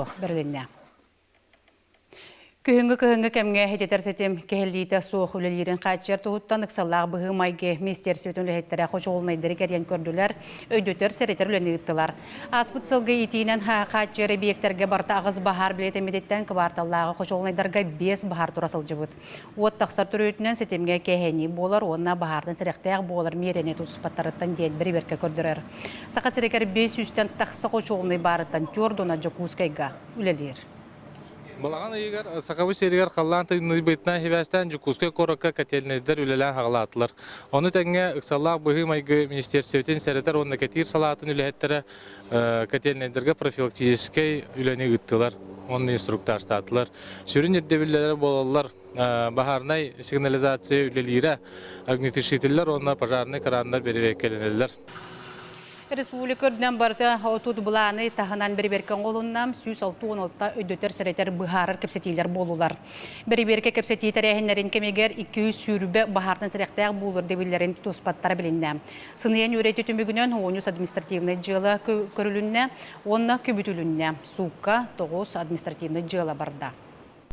Суох бэрилиннэ. Күһүҥҥү-кыһыҥҥы кэмҥэ ититэр ситим кэһиллиитэ суох үлэлиирин хааччыйар туһуттан ыксаллаах быһыы-майгы министиэристибэтин үлэһиттэрэ хочуолунайдары кэрийэн көрдүлэр, өйдөтөр-сэрэтэр үлэни ыыттылар. Ааспыт сылга итиинэн хааччыйар эбийиэктэргэ барыта аҕыс баһаар бэлиэтэммититтэн кыбаарталлааҕы хочуолунайдарга биэс баһаар тура сылдьыбыт. Уот тахсар төрүөтүнэн ситимҥэ кэһэнии буолар уонна баһаартан сэрэхтээх буолар миэрэни тутуспаттарыттан диэн бэрэбиэркэ көрдөрөр. Саха сиригэр 500-тэн тахса хочуолунай баарыттан түөрт уона Дьокуускайга үлэлиир. Балаҕан ыйыгар Сахабыт сиригэр халлаан тымныйбытынан сибээстээн Дьокуускай куоракка котельнайдар үлэлээн саҕалаатылар. Ону тэҥэ ыксаллаах быһыы-майгы министиэристибэтин сэрэтэр уонна кэтиир салаатын үлэһиттэрэ котельнайдарга профилактическай үлэни ыыттылар уонна инструктажтаатылар. Сүрүн ирдэбиллэрэ буолаллар баһаарынай сигнализация үлэлиирэ, огнетушителлэр уонна пожарнай краннар бэрэбиэркэлэнэллэр. Республика үрдүнэн барыта отут былааны таһынан бэрэбиэркэ оҥоһулунна, 166 өйдөтөр-сэрэтэр быһаарар кэпсэтиилэр буоллулар. Бэрэбиэркэ кэпсэтии тэрээһиннэрин кэмигэр 220 баһаартан сэрэхтээх буолар дэбиллэрин туспаттара билиннэ. Сыныйан үөрэтии түмүгүнэн онус административнай дьыала көрүлүннэ уонна күбүтүлүннэ. Суукка тоҕус административнай дьыала барда.